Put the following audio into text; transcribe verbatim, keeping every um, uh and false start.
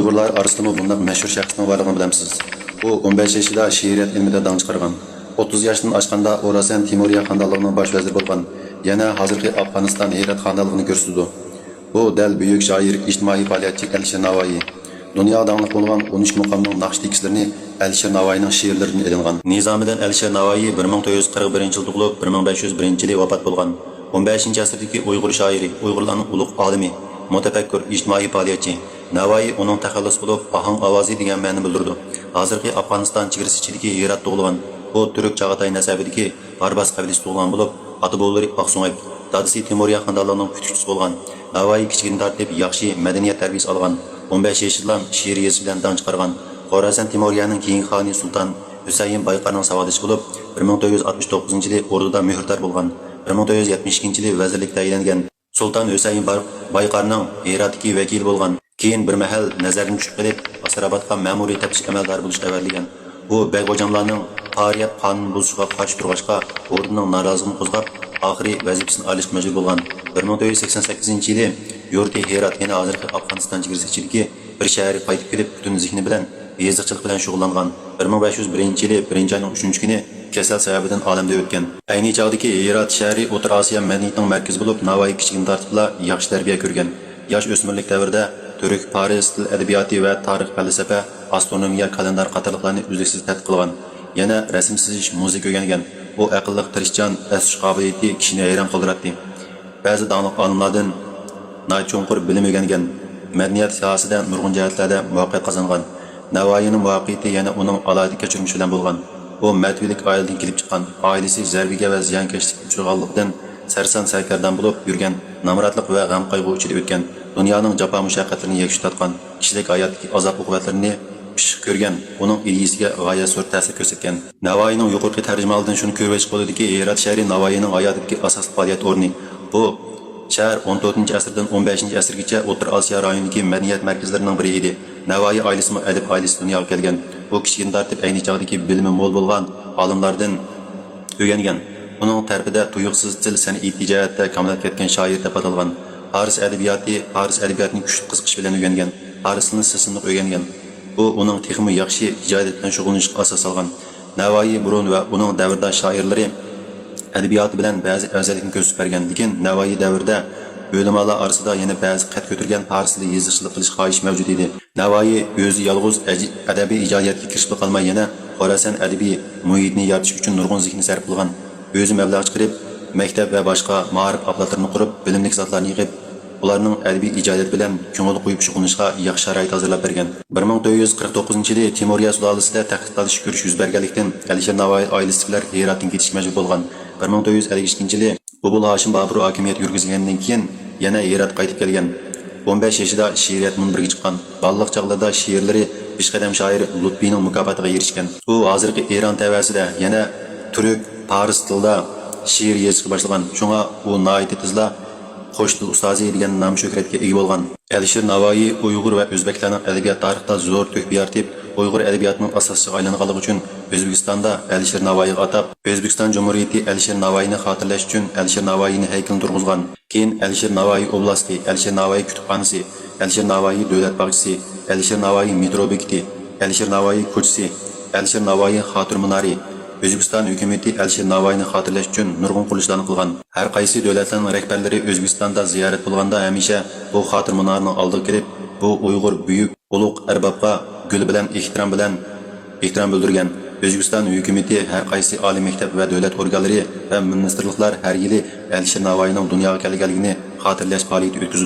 ئۇيغۇرلار ئارىسىدىمۇ بۇنداق مەشھۇر شەخسنىڭ بارلىقىنى بىلەمسىز؟ ئۇ ئون بەش يېشىدا شېئىرىيەت ئىلمىدا داڭ چىقارغان. ئوتتۇز ياشتىن ئاشقاندا ئوراسەن تېمۇرىيە خانىدانلىقىنىڭ باش ۋەزىرى بولغان، يەنە ھازىرقى ئافغانىستان ھىرات خانىدانلىقىنى كۆرسىتىدۇ. بۇ دەل بۈيۈك شائىر، ئىجتىمائىي پائالىيەتچى ئەلىشىر ناۋايى. دۇنياغا داڭلىق بولغان ئون ئۈچ مۇقامنىڭ ناخشا تېكىستلىرىنى ئەلىشىر ناۋايىنىڭ شېئىرلىرىدىن ئېلىنغان. نىزامىدىن ئەلىشىر ناۋايى بىر مىڭ تۆت يۈز قىرىق بىرىنچى يىلى تۇغۇلۇپ، بىر مىڭ بەش يۈز بىرىنچى يىلى ۋاپات بولغان. ئون بەشىنچى ئەسىردىكى ئۇيغۇر شائىرى، ئۇيغۇرلارنىڭ ئۇلۇغ ئالىمى، مۇتەپەككۇر، ئىجتىمائىي پائالىيەتچى. ناۋايى ئۇنىڭ تەخەللۇس قىلىپ، ئاھاڭ ئاۋازى دېگەن مەنىنى بىلدۈرىدۇ. ھازىرقى ئافغانىستان چېگرىسى ئىچىدىكى ھىرات تۇغۇلغان. ئۇ تۈرك چاغاتاي نەسەبىدىكى بارباس قەبىلىسىدە تۇغۇلغان بولۇپ، ئاتا-بوۋىلىرى ئاقسۆڭەك، دادىسى تېمۇرىيە خانىدانلىقىنىڭ پۈتۈكچىسى بولغان. ناۋايى كىچىكىدىن تارتىپ ياخشى مەدەنىيەت تەربىيەسى ئالغان. ئون بەش يېشىدىلا شېئىر يېزىش بىلەن داڭ چىقارغان. خوراسان تېمۇرىيەنىڭ كېيىنكى خانى سۇلتان ھۈسەيىن بايقارنىڭ ساۋاقدىشى بولۇپ، بىر مىڭ تۆت يۈز ئاتمىش توققۇزىنچى يىلى ئوردىدا مۆھۈردار بولغان. بىر مىڭ تۆت يۈز يەتمىش ئىككىنچى يىلى ۋەزىرلىككە تەيىنلەنگەن. سۇلتان ھۈسەيىن بار-، بايقارنىڭ ھىراتتىكى ۋەكىلى بولغان. كېيىن بىر مەھەل نەزەردىن چۈشۈپ قېلىپ، ئاسىرابادقا مەمۇرىي تەپتىش ئەمەلدارى بولۇشقا ئەۋەتىلگەن. ئۇ بەگ غوجاملارنىڭ پارىيەت قانۇن بۇزۇشىغا قارشى تۇرغاچقا، ئوردىنىڭ نارازىلىقىنى قوزغاپ، ئاخىرى ۋەزىپىسىدىن ئايرىلىشقا مەجبۇر بولغان. بىر مىڭ تۆت يۈز سەكسەن سەككىزىنچى يىلى يۇرتى ھىرات، يەنى ھازىرقى ئافغانىستان چېگرىسى ئىچىدىكى بىر شەھەرگە قايتىپ كېلىپ، پۈتۈن زېھنى بىلەن يېزىقچىلىق بىلەن شۇغۇللانغان. بىر مىڭ بەش يۈز بىرىنچى يىلى بىرىنچى ئاينىڭ ئۈچىنچى كۈنى كېسەل سەۋەبىدىن ئالەمدىن ئۆتكەن. ئەينى چاغدىكى ھىرات شەھىرى ئوتتۇرا ئاسىيا مەدەنىيىتىنىڭ مەركىزى بولۇپ، ناۋايى كىچىكىدىن تارتىپلا ياخشى تەربىيە كۆرگەن. ياش ئۆسمۈرلۈك دەۋرىدە تۈرك، پارس تىل ئەدەبىياتى ۋە تارىخ، پەلسەپە، ئاسترونومىيە، كالېندار قاتارلىقلارنى ئۈزلۈكسىز تەتقىق قىلغان. يەنە رەسىم سىزىش، مۇزىكا ئۆگەنگەن. ئۇ ئەقىللىق، تىرىشچان، ئەس چۈش قابىلىيىتى كىشىنى ھەيران قالدۇراتتى. بەزى داڭلىق ئالىملاردىن ناھايىتى چوڭقۇر بىلىم ئۆگەنگەن، مەدەنىيەت ساھەسىدە نۇرغۇن جەھەتلەردە مۇۋەپپەقىيەت قازانغان. نەۋايىنىڭ مۇۋەپپەقىيىتى يەنە ئۇنىڭ ئالاھىدە كەچۈرمىشى بىلەن بولغان. ئۇ مەتۋىلىك ئائىلىدىن كېلىپ چىققان. ئائىلىسى زەربىگە ۋە زىيانكەشلىككە ئۇچرىغانلىقىدىن، سەرسان سەركەردان بولۇپ يۈرگەن، نامراتلىق ۋە غەم-قايغۇ ئىچىدە ئۆتكەن، دۇنيانىڭ جاپا-مۇشەققەتلىرىنى يەكۈن تارتقان، كىشىلىك ھاياتتىكى ئازاب-ئوقۇبەتلىرىنى پىششىق كۆرگەن، ئۇنىڭ ئىدىيىسىگە غايەت زور تەسىر كۆرسەتكەن. نەۋايىنىڭ يۇقىرىقى تەرجىمىھالىدىن شۇنى كۆرۈۋېلىشقا بولىدۇكى، ھىرات شەھىرى نەۋايىنىڭ ھاياتىدىكى ئاساسلىق پائالىيەت ئورنى. بۇ شەھەر ئون تۆتىنچى ئەسىردىن ئون بەشىنچى ئەسىرگىچە ئوتتۇرا ئاسىيا رايونىدىكى مەدەنىيەت مەركەزلىرىنىڭ بىرى ئىدى. نەۋايى ئائىلىسىمۇ ئەدىب ئائىلىسىدە دۇنياغا كەلگەن. ئۇ كىچىكىدىن تارتىپ ئەينى چاغدىكى بىلىمى مول بولغان ئالىملاردىن ئۆگەنگەن. ئۇنىڭ تەرىپىدە تۇيۇقسىز تىل سەنئىتى جەھەتتە كامالەتكە يەتكەن شائىر دەپ ئاتالغان. پارس ئەدەبىياتى، پارس ئەدەبىياتىنى كۈچلۈك قىزىقىش بىلەن ئۆگەنگەن. پارس تىلىنى سىزىملىق ئۆگەنگەن. بۇ ئۇنىڭ تېخىمۇ ياخشى ئىجادىيەت بىلەن شۇغۇللىنىشىغا ئاساس سالغان. نەۋايى بۇرۇن ۋە ئۇنىڭ دەۋرداش شائىرلىرى ئەدەبىياتى بىلەن بەزى ئەۋزەللىكنى كۆرسىتىپ بەرگەن، لېكىن نەۋايى دەۋرىدە ئۆلىمالار ئارىسىدا يەنە بەزى قەد كۆتۈرگەن پارس تىلى يېزىقچىلىق قىلىش خاھىشى مەۋجۇت ئىدى. نەۋايى ئۆزى يالغۇز ئەج-، ئەدەبىي ئىجادىيەتكە كىرىشىپلا قالماي، يەنە خوراسان ئەدەبىي مۇھىتىنى يارىتىش ئۈچۈن نۇرغۇن زېھنىنى سەرپ قىلغان. ئۆزى مەبلەغ چىقىرىپ، مەكتەپ ۋە باشقا مائارىپ ئاپپاراتلىرىنى قۇرۇپ، بىلىملىك زاتلارنى يىغىپ، ئۇلارنىڭ ئەدەبىي ئىجادىيەت بىلەن كۆڭۈل قويۇپ شۇغۇللىنىشىغا ياخشى شارائىت ھازىرلاپ بەرگەن. بىر مىڭ تۆت يۈز قىرىق توققۇزىنچى يىلى تېمۇرىيە سۇلالىسىدە تەختكە تالىشىش كۈرىشى يۈز بەرگەنلىكتىن، ئەلىشىر ناۋايى ئائىلىسىدىكىلەر ھىراتتىن كېتىشكە مەجبۇر بولغان. بىر مىڭ تۆت يۈز ئەللىك ئىككىنچى يىلى ئوبۇل ھاشىم بابۇر ھاكىمىيەت يۈرگۈزگەندىن كېيىن يەنە ھىراتقا قايتىپ كەلگەن. ئون بەش يېشىدا شېئىرىيەت مۇنبىرىگە چىققان. بالىلىق چاغلىرىدا شېئىرلىرى پېشقەدەم شائىر لۇتپىنىڭ مۇكاپاتىغا ئېرىشكەن. ئۇ ھازىرقى ئىران تەۋەسىدە يەنە تۈرك، پارس تىلىدا شېئىر يېزىشقا باشلىغان. شۇڭا ئۇ ناھايىتى تېزلا قوش تىل ئۇستازى دېگەن نام شۆھرەتكە ئىگە بولغان. ئەلىشىر ناۋايى ئۇيغۇر ۋە ئۆزبەكلەرنىڭ ئەدەبىيات تارىخىدا زور تۆھپە يارىتىپ، ئۇيغۇر ئەدەبىياتىنىڭ ئاساسچىسىغا ئايلانغانلىقى ئۈچۈن ئۆزبېكىستاندا ئەلىشىر ناۋايىغا ئاتاپ، ئۆزبېكىستان جۇمھۇرىيىتى ئەلىشىر ناۋايىنى خاتىرىلەش ئۈچۈن ئەلىشىر ناۋايىنى ھەيكىلىنى تۇرغۇزغان. كېيىن ئەلىشىر ناۋايى ئوبلاستى، ئەلىشىر ناۋايى كۇتۇپخانىسى، ئەلىشىر ناۋايى دۆلەت باغچىسى، ئەلىشىر ناۋايى مېترو بېكىتى، ئەلىشىر ناۋايى كوچىسى، ئەلىشىر ناۋايى خاتىرە مۇنارى، ئۆزبېكىستان ھۆكۈمىتى ئەلىشىر ناۋايىنى خاتىرىلەش ئۈچۈن نۇرغۇن قۇرۇلۇشلارنى قىلغان. ھەر قايسى دۆلەتلەرنىڭ رەھبەرلىرى ئۆزبېكىستاندا زىيارەت قىلغاندا ھەمىشە بۇ خاتىرە مۇنارىنىڭ ئالدىغا كېلىپ، بۇ ئۇيغۇر بۈيۈك ئۇلۇغ ئەربابقا گۈل بىلەن ئېھتىرام بىلەن ئېھتىرام بىلدۈرگەن. ئۆزبېكىستان ھۆكۈمىتى، ھەر قايسى ئالىي مەكتەپ ۋە دۆلەت ئورگانلىرى ۋە مىنىستىرلىقلار ھەر يىلى ئەلىشىر ناۋايىنىڭ دۇنياغا كەلگەنلىكىنى خاتىرىلەش پائالىيىتى ئۆتكۈزىدۇ.